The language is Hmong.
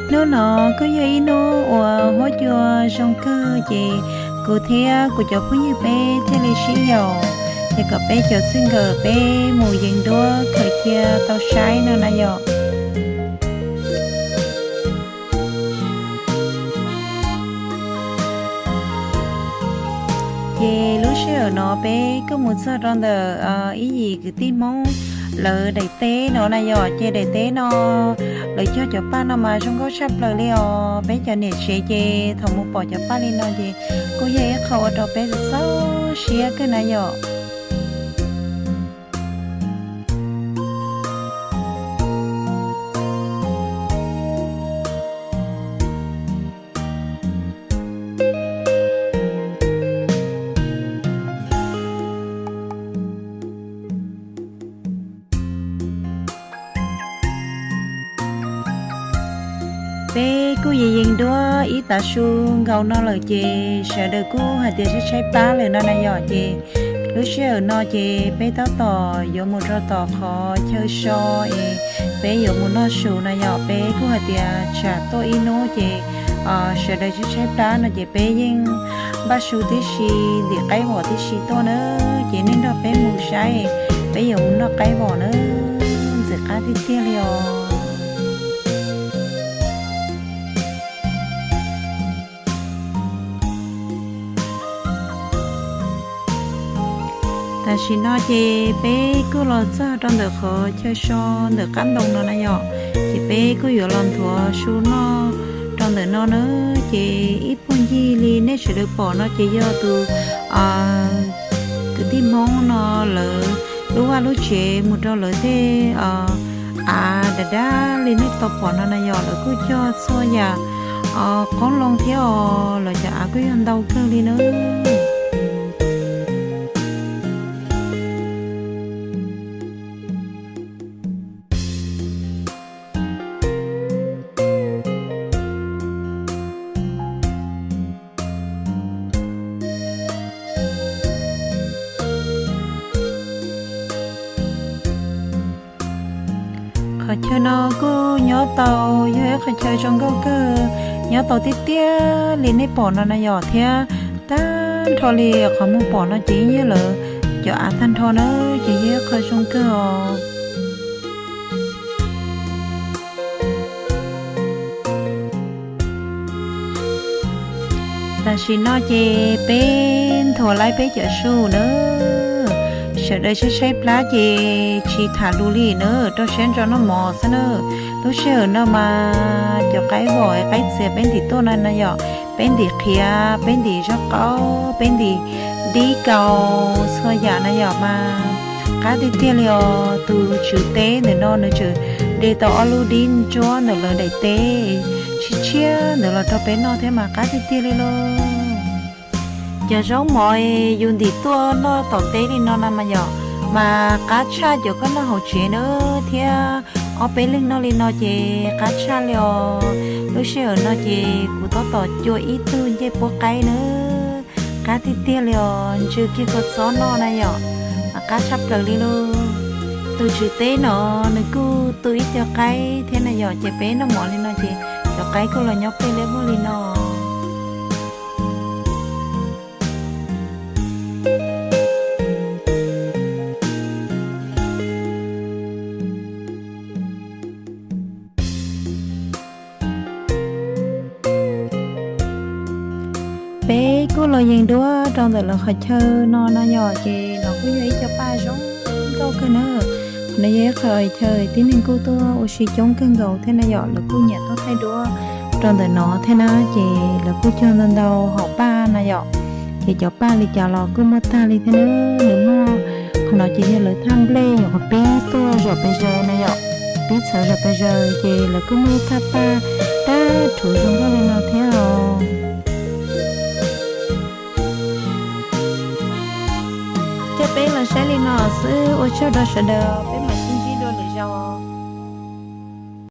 Hnub no kuj yog ib hnub uas huab cua zoo kawg ces kuv thiab kuv cov phooj ywg peb thiaj li sib yaum, ces kom peb cov txij nkawm peb mus yees duab khaws cia tau saib no na yom. Ces lub sij hawm no peb kuj mus txog rau ntawm ib yim kwv tij Hmoob lawv daim teb no na yom. Ces daim teb no lawv cog cov paj no mas zoo nkauj tshaj plaws li os. Peb cov niam tsev ces thaum mus pom cov paj li no ces kuj yog ib qho ua rau peb txaus siab kawg na yom. Peb kuj yees yees duab ib tav su nkaus no lawm ces sawv daws kuj hais tias tshaib tshaib plab lawm no na yom. Ces lub sij hawm no ces peb tab tom yuav mus rau tom qhov chaw so es peb yuav mus noj su na yom. Peb kuj hais tias tsam tuaj ib hnub ces sawv daws tshaib tshaib plab no ces peb yeej npaj su tib si, ntim qaib vom tib si tuaj na. Ces nej nrog peb mus saib, peb yuav mus noj qaib vom na. Ntxim qab tiag tiag li os. Tam sim no ces peb kuj los txog rau ntawm qhov chaw so ntawm qab ntoo no na yom. Ces peb kuj yuav los nthuav su noj rau ntawm no na. Ces ib puag ncig li nej sawv daws pom no ces yog tus kwv tij Hmoob no lawv lub vaj lub tsev mus rau lawv tej av dav dav li nej tau pom no na yom. Lawv kuj cog txhua yam qoob loo thiab os, lawv cov av kuj yog ntau kawg li na. Qhov chaw no kuj nyob tau, yog ib qhov chaw zoo nkauj kawg, nyob tau tiag tiag li nej pom no na yom. Thiab tag nrho li qhov muag pom no ces yeej yog lawv cov av tag nrho na, ces yog ib qho zoo kawg os. Tam sim no ces peb nthuav laib peb cov su na, sawv daws saib saib plab ces tsis tham lus li na, rau siab ntso noj mov xwb na. Lub sij hawm no mas cov qaib vom qaib txias peb ntim tuaj na na yom, peb ntim qhiav, peb ntim zaub qaub, peb ntim dib kaus txhua yam na yom mas qab tiag tiag li os. Tus tswv teb ntawm no nws tseem de tau ob lub dib ntsuab ntawm lawv daim teb tshiab tshiab ntawd los rau peb noj thiab mas qab tiag tiag li lauj. Cov zaub mov yus ntim tuaj noj tom teb li no na mas yom, mas qab tshaj cov koj noj hauv tsev na, thiab ob peb leeg noj li no ces qab tshaj li os. Lub sij hawm no ces kuv tab tom cua ib tug ncej puab qaib na, qab tiag tiag li os, ntsw kiag kua txob noj na yom, mas qab tshaj plaws li lauj. Tus tswv teb no nws kuj tu ib co qaib thiab na yom, ces peb noj mov li no ces cov qaib kuj los nyob pem liab vog li no. Peb kuj los yees duab rau ntawm lawv qhov chaw no na yom, ces no kuj yog ib co paj zoo nkauj kawg na. Qhov no yog ib qhov chaw tib neeg kuj tuaj ua si coob kawg nkaus thiab na yom, lawv kuj nyiam tuaj thaij duab rau ntawm no thiab na, ces lawv kuj cog ntau ntau hauv paj na yom. Ces cov paj li cas los kuj muaj tag li thiab na. Nws muaj, qhov no ces yog lawv thaj nplej nyuam qhuav pib tuaj zaum pes zaws na yom, pib txhawv zaum pes zaws ces lawv kuj muaj ib thaj paj dab rhuv zoo nkauj li no thiab os. Coj peb los saib li no xwb, ua tsaug rau sawv daws.